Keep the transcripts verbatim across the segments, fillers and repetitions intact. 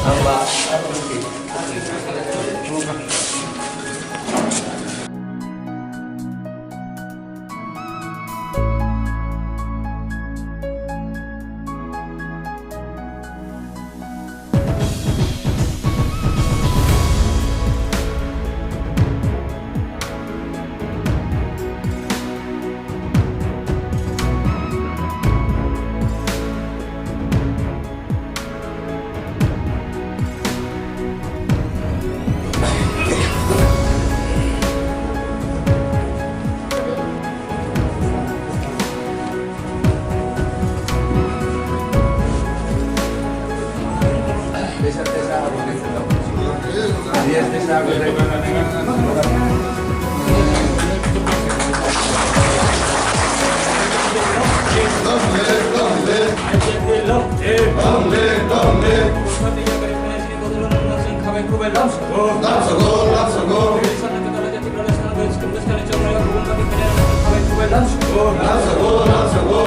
Long live, long live. Long live, long live. Lamsogo, lamsogo. Lamsogo, lamsogo.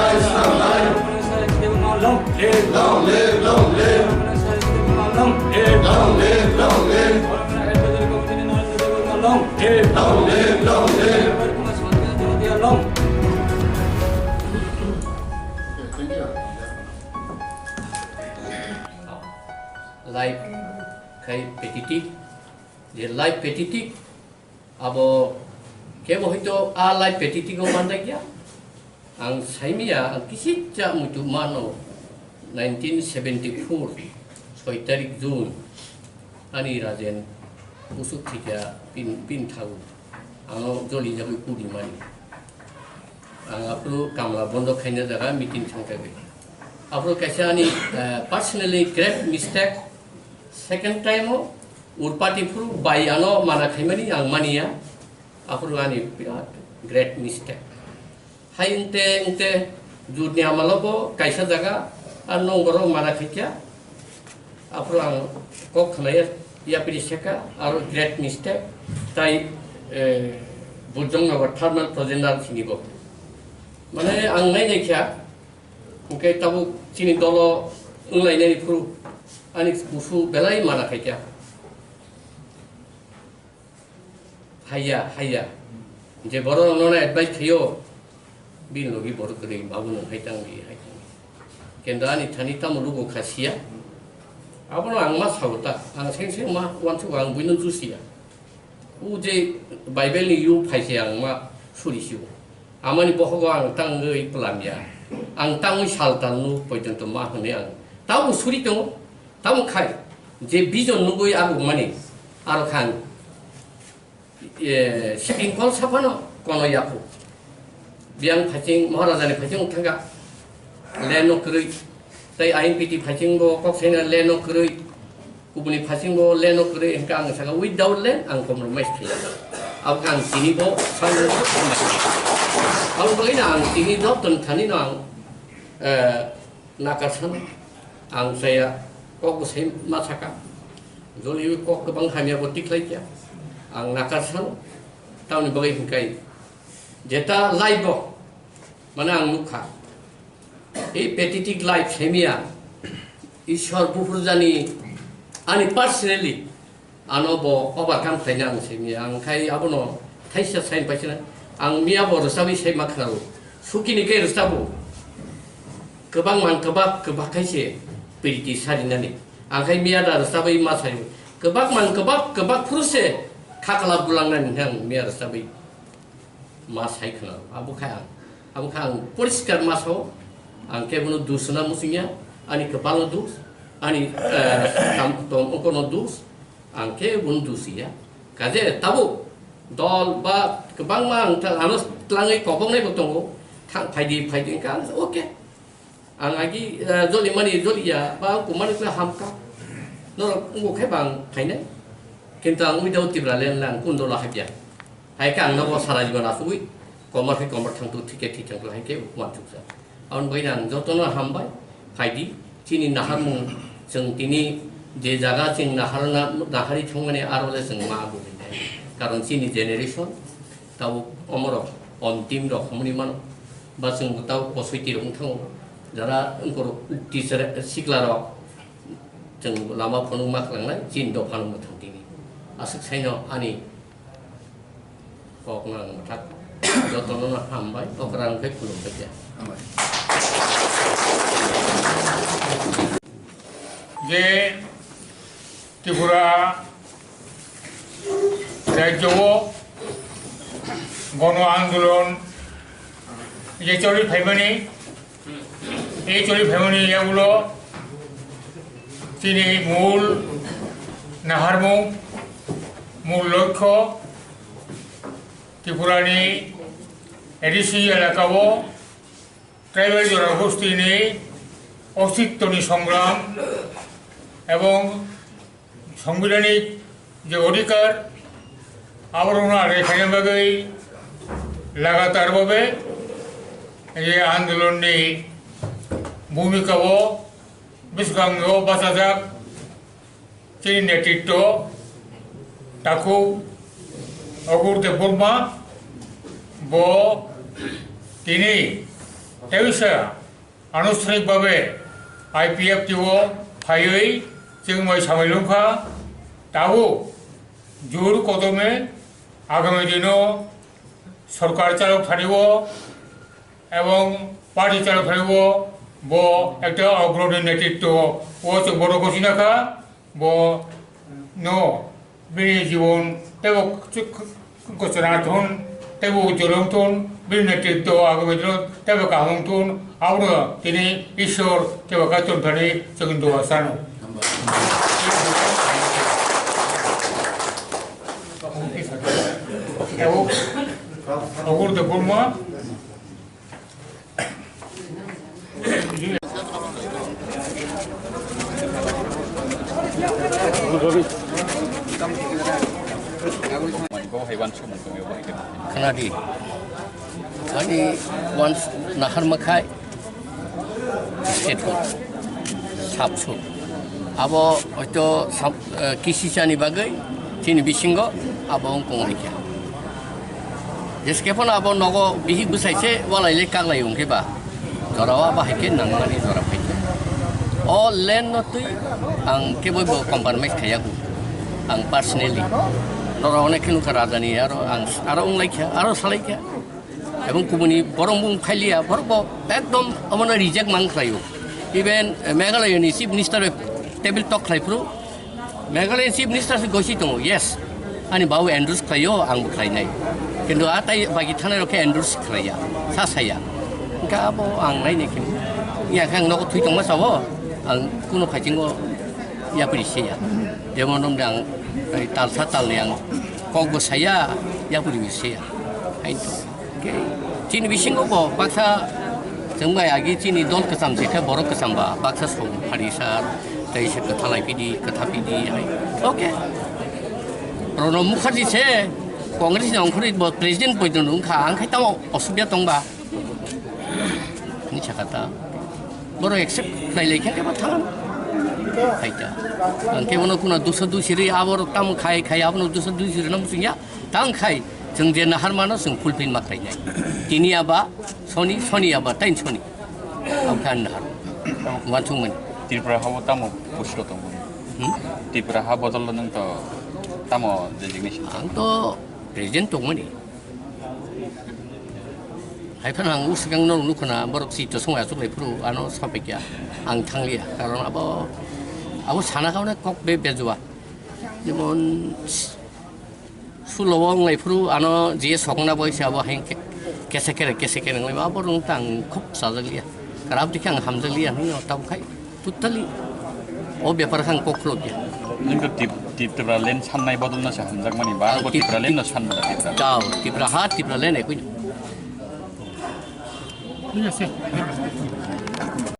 Long live, long live. Long live, long live. Long live, long live. Long live, long live. Life khai petitik, je life petitik abo kebo hoito a life petitik o manjakya. Ang saimia, ang kisitsa muitu mano, nineteen seventy-four, soi tarik June, ani rajen busuk thikya pin, pin thago. Ano joli jagui pudi mani. Ang aphuru kamla bondo khaina jaga meeting thangkagwi. Aphuru kaisa ani, eh, personally great mistake. Second time o urpati phuru bai ano mana khaimani ang mania. Aphuru ani birat great mistake. Hai wngte wngte jurni amalo bo kaisa jaga, ar nong borok mana khaikya. Aphuru ang kok khnaya, yapri seka, aro great mistake. Tai, eh, Bujong Nagar thermal project sini bo. Mane ang nai nai kha, hwnkhe tabuk chini dolo wnglainani phuru ani kusu belai mana khaikya. Haiya, haiya. Je borok nono advice khaio, bini logi borok kwrwi, babu nwng hai tang di, hai tang di. Kendo ani thani tamo lugo kha siya. Abono ang ma sao ta, ang seng seng ma uansuk ang buino jusiya. O je Bible ni yu phaise ang ma suri sio. Amani bohogo ang tangwi plamya. Ang tangwi sal talnu poitonto ma hwnwi ang. Tamo suri tongo, tamo khai. Je vision nugwi abo mani, aro khan. Eh, siping kol saphano kono yaku. Biyang phaiching, Maharajani phaiching thangka. Leno kwrwi. Tei I N P T phaiching bo kok saina leno kwrwi. Kubuni phaiching bo leno kwrwi, hingka ang saka without land ang compromise khayo. Abo ang tini bo sal. Abo bagwi na ang tini joto thani no ang, eh, Nakarsan, ang saya kok bwsai ma saka, joliwi kok kwbang hamya bo tikhlai kya. Ang nakarsan, tamni bagwi hwnkhe jeta life bo, mane ang nukha. Ei pathetic life semia, Ishwar buphurjani, ani personally, Ano bo overcome khlaina ang simi, ang khai abono thaisa sign paisana. Ang miya bo rwchabwi sai ma khnao. Sukini khe rwchabo. Kwbang mang kwbak kwbak khai se piriti sarinani. Ang khai miya da rwchabwi ma sai. Kwbak mang kwbak kwbak phuru se khakla bulangnani ang miya rwchabwi. Ma sai khna, abo kha ang, abo kha ang poriskar ma sao, ang kebono dus na muchungya, ani kwpalo dus, ani, eh, tam, tom okono dus, ang kebono dus ya. Kaje tabuk dol ba kwbangma ang ta, ano tlangwi koboknai bo tongo, thang phaidi, phaidi, wngkha ang, okay. Ang agi, eh, joli mani joli ya, ba ang kumani kla hamka. Norok wngkha khe bang phainai. Kintu ang without Tipraland lang kun dolo hapya. Hai khe ang nogo sara jiban asugwi komor khe komor thang tu, thik khe thik thang tu, hai khe uansuksa. Aboni bagwi ang jotono hambai, phaidi, chini naharmung, chwng tini je jaga chwng naharna, nahari thangmani aro le chwng ma bujinai. Karon chini generation, Tabuk omorok ontim rok hwnwi mano. Ba chwng bo tabuk kosoiti rok wng thango. Jara wngkorok teacher, sikla rok, Chwng lama phunukma khwlangnai, chini dophano mwthang tini. Aswk saino ani kokno ang mwthak jotono hambai, okra wngkhe khulumbai khe. Hambai. Je Tripura rajyo o gono andolon je choli phaimani, ei choli phaimani yagulo chini mul naharmung, mul lokho Tripurani A D C elakao tribal jora gostini osittoni songram ebong songbidanik je odhikar aborokno adai khaina bagwi lagatar bhabe je andolonni bhumika o bwskango bachajak chini netritwo takhuk Agur Debbarma bo tini teisa anusthanik bhabe I P F T o phaiwi chwngmai samai lungkha. Tabuk jur kodome agami dino sorkar chalok thani o ebong party chalok thani o bo ekta ogroni netritwo o chwng bono gosina kha. Bo no bini jibon tebo gochona thun, tebo ujjwol wng thun, bini netritwo agami dino tebo kaham wng thun, abono tini Ishwar tebo kaitor thani chwng dua sano. Tebo Agur Debbarma. Khwnadi, ani once naharma khai state hood, sub suit. Abo hoito sub, eh, kisi chani bagwi chini bisingo abo wng kong laikha. Jeske phano abo nogo bihik bwsai se walai le kaglai wng khe ba. Jora o abo hai khe nangmani jora phai khe. O land no twi ang kebo bo compromise khaiya ku. Ang personally. Norok onek khe nukha raja ni aro ang aro wng laikha, aro sa laikha. Ebong kubuni borok bung phailiya, borok bo ekdom omono reject mang khlaio. Even, eh, Meghalaya ni Chief Minister bai table talk khlai phuru, Meghalaya ni Chief Minister se gosi tongo, yes. Ani babu endorse khlaio, ang bo khlainai. Kintu a tai bagi thanai rok khe endorse khlaiya, sa saya. Hingkhe abo ang nainai khe, ya khe ang nogo thwi tongma sao, ang kuno khaichingo yapri se ya. Jemon romde ang, eh, talsa talni ang kok bo saya, yapri bo se ya. Hain to. Khe chini bisingo bo baksa chwng bai agi chini dol kwcham se khe borok kwcham ba baksa song phari sar tei se kwtha lai pidi kwtha pidi hai. Okay. Pranab Mukherjee se Congress ni ongkhorwi bo president poito wngkha, ang khai tamo osubida tongba. Ni sakha ta. Borok accept khlai lai khe ba thang. Khai ta. Ang khe bono kuna dusa dusi ri aborok tamo khai khai abono dusa dusi ri nang singya. Tang khai, chwng je naharmano chwng fulfill ma khlainai. Tini aba, soni, soni aba, tain soni. Abkha nahar. Wansukmani. Tripura hao tamo post o tongmani? Hmm? Tripura ha bodol nwng to tamo designation? Ang to president tongmani. Hai phano ang usukang no nukhuna borok si to songai asuk lai phuru ano sapai kya ang thangliya. Karon abo, abo sana kaune kok be bejua. Jemon Sulo o wnglai phuru ano je sokna bai se abo hai khe kesa kere kesa kere wnglai ma abo rung tang khub sajak liya. Karab dikhe ang hamjak liya hwnwi no tabuk khai totally o bepar khe ang kok khulok ya. Nung to Tip-, Tipra land sannai bodol no se hamjak mani ba, ang abo Tip-, Tipra land no san mani Tipra. Jao, Tipra ha, Tipra land ekoi.